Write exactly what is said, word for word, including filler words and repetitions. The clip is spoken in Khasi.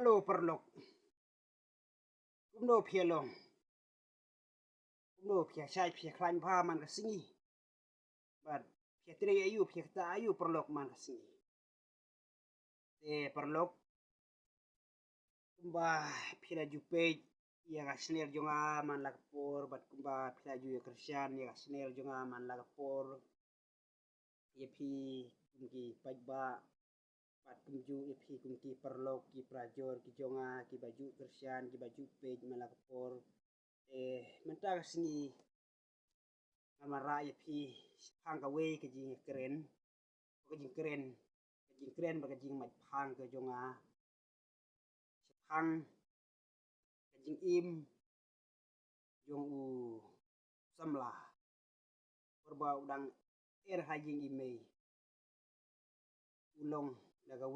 Hello paralok. Kumno phi ïa long? Kumno phi ïa shai, phi ïa khlaiñ bha man ka sngi? Bad phi ïa trei aïu, phi ïa ktah aïu paralok man ka sngi? Te paralok, kumba phi la ju peit ïa ka channel jong nga man la ka por, bad kumba phi la ju ïa kyrshan ïa ka channel jong nga man la ka por, ïa phi kum ki paidbah, bad kumjuh ïa phi kum ki paralok, ki parajor ki jong nga, kiba ju kyrshan, kiba ju peit man la ka por. Eh, mynta ka sngi nga mareh ïa phi shaphang kawei ka jingkren, ka jingkren, ka jingkren bad ka jingmait phang ka jong nga shaphang ka jingim jong u samla. Por ba u dang er ha ïing i mei, u long da ka